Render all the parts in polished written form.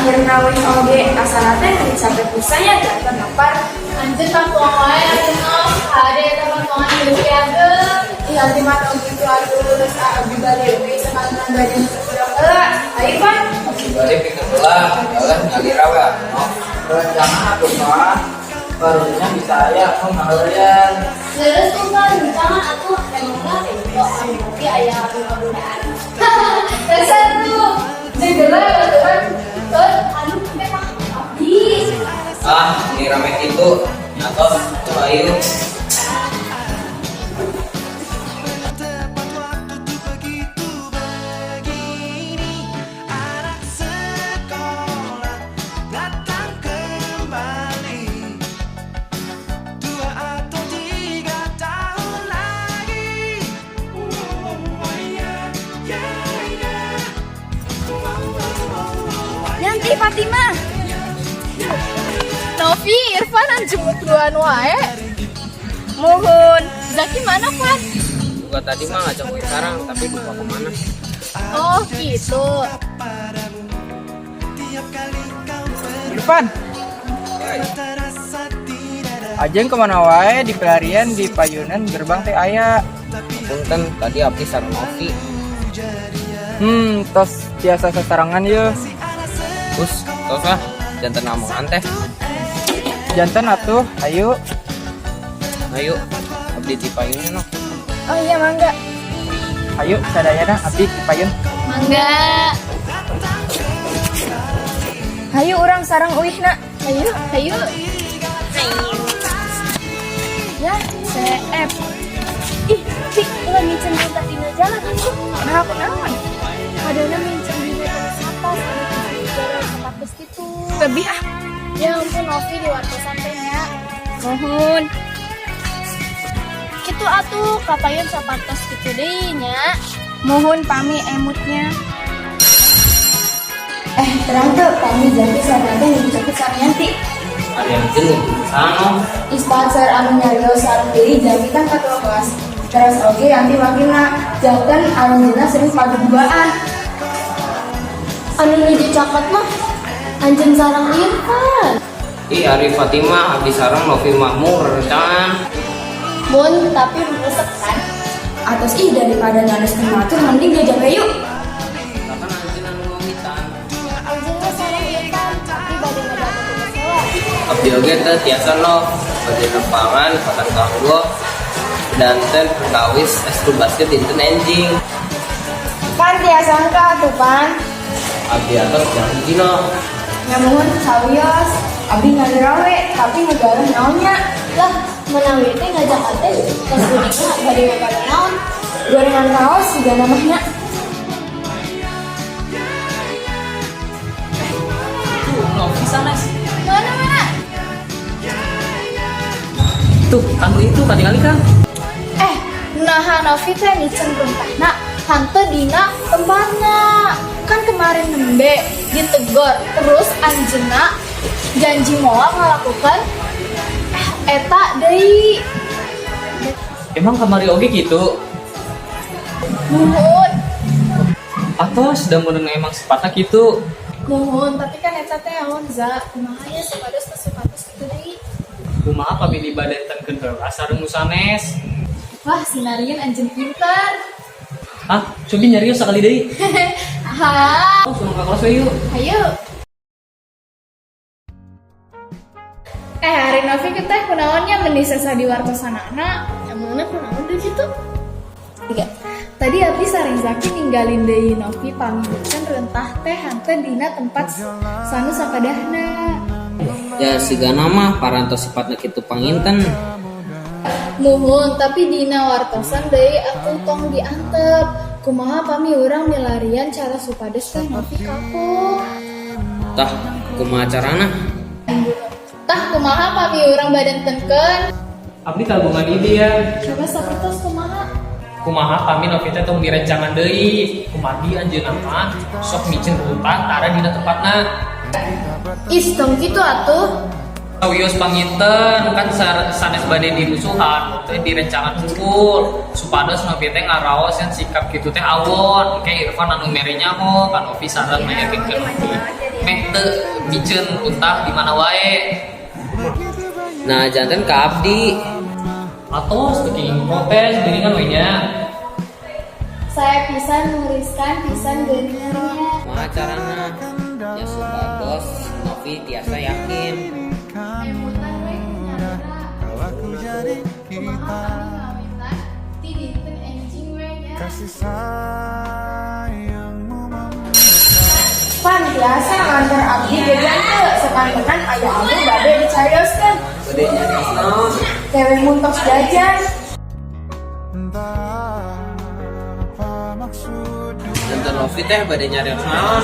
Akhirna wih oge asana teh meni capek pisan nya janten lapar. Anjeun kampungan wae atuh, Nov. Hade eta kampungan geus kiageum. Ih, nanti mah tong kitu atuh, geus abdi bade oge sakantenan bade nutup urang heula. Ayo, Pan. Abdi bade pikeun heula, jalan ngalira we atuh, Nov. Rencana atuh, Pak. Barunya bisa aya anu ngaheureuyan. Leres tuh kan rencana atuh, emangna teh kok anu ngopi aya anu ngagodaan. Dasar tuh. Jeung heula baturan keur anu memang abdi. Ah, ini rame gitu. Nya tos, tuh ayo. Tepat waktu tuh begitu begini. Anak sekolah datang kembali 2 atau 3 tahun lagi. Oh, yeah. Oh. Yanti, Fatima. Novi, Irfan anjemut duluan wae. Muhun. Zaki mana, Pan? Juga tadi mah ngajak gue sekarang, tapi lupa kemana. Oh, gitu. Padamu tiap kali kau Irfan, Woi, terasa tidak ada. Ajeng kemana wae di pelarian di payunan gerbang teh aya. Punten, tadi abdi sareng Novi. Tos biasa sasarangan ye. Terus, tos lah, janten amongan teh. Janten atuh, ayo. Ayo, abdi di payunnya, Nov. Oh iya, mangga. Ayo sadayana abdi di payun. Mangga. Hayu urang sareng uihna. Ayo, ayo. Ya, CF. Ih, Pi, ulah miceun runtah dina jalan atuh. Nah, aku naon? Kadana miceun dina tong sampah sampai jalan sapatus gitu. Lebih ah. Ya ampun, Novi, di wartosan teh nya. Muhun. Kitu atuh kapayun sapatos kitu deui nya. Muhun, pami emutnya. Eh, terang tuh, pami Zaki sareng teh nuju sareng Yanti. Ada yang jenuh, sana, Nov. Ispat sar anu nyarios sareng deui Zaki kan ketua kelas. Terus oge Yanti wakilna, janten anjeunna sering paduduaan. Anu nuju cakot mah anjeun sareng Irfan. Ih, Ari Fatimah, abdi sareng Novi Mahmur, rerencangan. Mun, tapi rusak kan? Atos ih, daripada nyarioskeun batur mending jajan we yuk. Bahkan anjeun anu ngomitan. Anjeun mah sareng Irfan, tapi bade ngadaku tugas heula. Abdi oge teh tiasa, Nov, bade nepangan pakan kanggo danten perkawis eskul basket dinten enjing. Pan tiasa engka atuh, Pan. Abdi atos janji, Nov. Nya muhun, sawios. Abdi ngalira we, tapi ngegalah naonnya. Lah, menawi teh ngajak teh tos kuningna bade ngagala naon? Gorengan kaos juga namanya. Tuh, Novi sanes. Mana mana? Tuh, anu itu katingali kan? Eh, nah, Novi teh miceun runtahna hanteu dina tempatna. Kan kemarin nembe ditegor, terus anjeunna janji moal ngalakukan eta deui. Emang kamari oge gitu? Muhun. Atau sedang meneng emang sifatnya gitu? Muhun, tapi kan eta teh naon za, kumaha ya supados teh supados kitu deui. Kumaha pamili badantenkeun heula sareng nu sanes? Wah, sinarieun anjeun pintar. Ah, cobi nyarios sakali deui. Ha, Oh, langsung ke kelas we yuk. Ayo. Eh, hari Novi kita kunaonnya meni sesa di wartosanana. Emangnya kunaon deh gitu? Tiga. Tadi abdi sareng Zaki ninggalin deui Novi pamilukeun rentah teh hanteu dina tempat sanu sapadahna. Ya sigana mah parantos sifatna kitu panginten. Muhun, tapi dina wartosan deui atuh tong diantep. Kumaha pami urang milarian cara supados teh Novi kapok? Tah, kumaha carana? Tah, kumaha pami urang badantenkeun? Abdi kagungan ide ya. Coba sapertos kumaha? Kumaha pami Novi teh tong direncangan deui. Kumargi anjeunna mah sok miceun runtah tara dina tempatna. Ih, tong kitu atuh. Wios panginten kan sanes bade dimusuhan teh direncangan hungkul supados Novi teh ngaraos yang sikap kitu teh awon engke Irfan anu mere nyaho ka Novi sareng ngayakinkeun Novi meh teu miceun runtah di mana wae. Nah, janten ka abdi. Atos teu kenging protes geuningan we nya. Saya pisan nuriskan pisan geuningan nya. Kumaha carana? Ya supados Novi tiasa yakin. Emutan we ku nyalira. Kau aku jadi Kumaha kita kami ngawitan ti dinten enjing we nya. Kasih sayangmu membekas. Pan tiasa nganter abdi jajan teu sakantenan aya anu bade dicarioskeun. Bade nyarios naon? Kewe mun tos jajan. Entah apa maksud Janten Novi teh bade nyarios naon?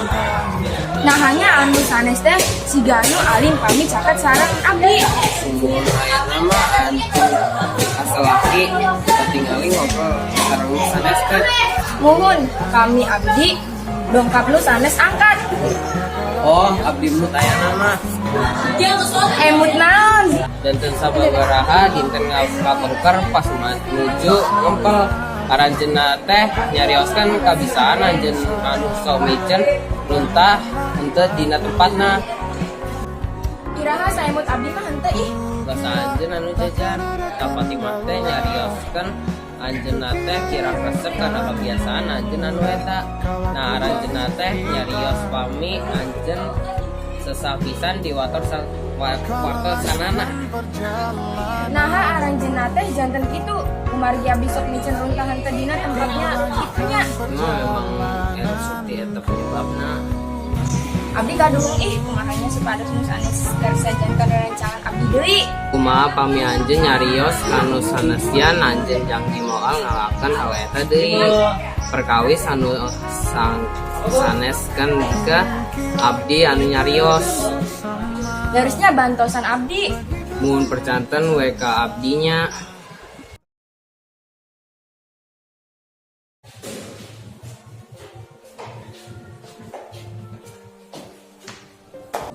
Nah, hanya anu sanes teh siga anu alim pami caket sareng abdi. Sumur ayeuna mah anjeun kasalaki katingali ngobrol sareng nu sanes teh. Muhun kami abdi dongkap nu sanes angkat. Oh, abdi mut ayeuna mah. Emut naon? Janten sababaraha dinten ngapengker pas menuju ngempel aranjeunna teh nyarioskeun kabisaan anjeun anu sok miceun runtah henteu dina tempatna. Iraha saemut abdi mah henteu ih. Basa anjeun anu jajar ka Fatimah teh nyarioskeun anjeunna teh kirang resep kana kebiasaan anjeun anu eta. Nah, aranjeunna teh nyarios pami anjeun sesah pisan di wartos sanana. Naha aranjeunna teh janten kitu kumargi abdi sok miceun runtah henteu dina tempatnya kitu nya. Emang memang eta surti eta penyebabna. Abdi kaduhung ih kumaha nya supados nu sanes kersa janten rerencangan abdi deui. Kumaha pami anjeun nyarios kanu sanesian anjeun janji moal ngalakukeun hal eta deui perkawis anu sanes kan ke abdi anu nyarios. Harusnya bantosan abdi. Mun percanten we ka abdinya.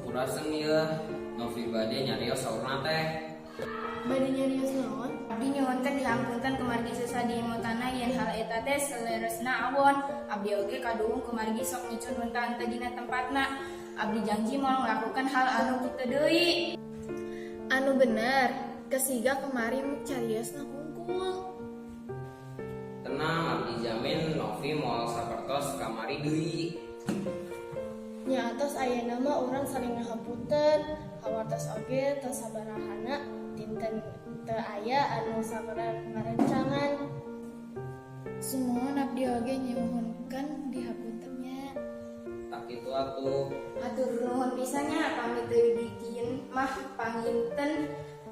Purasen ieu Novi bade nyarios saurna teh. Bade nyarios naon? Abdi nyuhunkeun dihapunten kumargi sesah diemutana yen hal eta teh saleresna awon. Abdi oge kaduhung kumargi sok miceun runtah henteu dina tempatna. Abdi janji moal ngalakukeun hal anu kitu deui. Anu bener, kasiga kemari muk cariosna hungkul. Tenang, abdi jamin Novi moal sapertos kamari deui. Nya atos ayeuna mah urang saling ngahapunten, hawartos oge tos sabarahana dinten teu aya anu sakedar ngarencangan. Sumuhun, abdi oge nyuhunkeun dihapunten nya. Tah kitu atuh. Hatur nuhun pisan nya pami teu dijieun mah panginten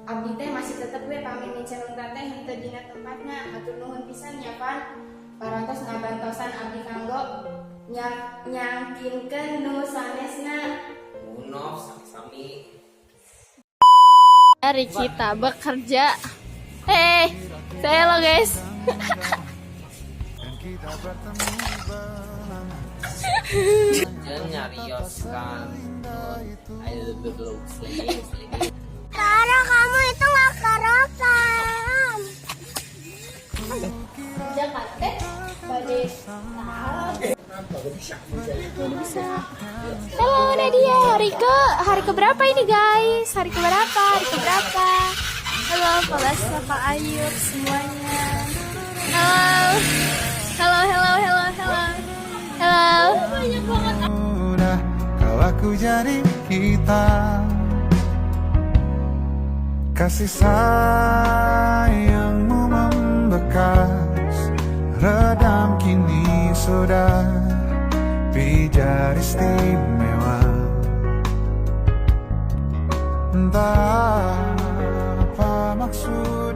abdi teh masih tetep we pami miceun runtah teh henteu dina tempatna. Hatur nuhun pisan nya pan parantos ngabantosan abdi kanggo nyangkinkeun nu sanesna. Muhun Nov, sami-sami. Hari kita bekerja. Hey, say hello guys. Dan kita bertemu belanga. Anjeun nyarios kan ayo belum. Karena kamu itu nggak kerekam. Jakarta bade bisa. Halo Nadia, hari ke berapa ini guys? Hari ke berapa? Hari ke berapa? Halo Palasa, Pak Ayub semuanya. Halo. Halo, hello, hello, hello. Halo. Banyak banget. Mudah kau aku jadi kita. Kasih sayangmu membekas. Redam kini sudah pijar istimewa. Entah apa maksud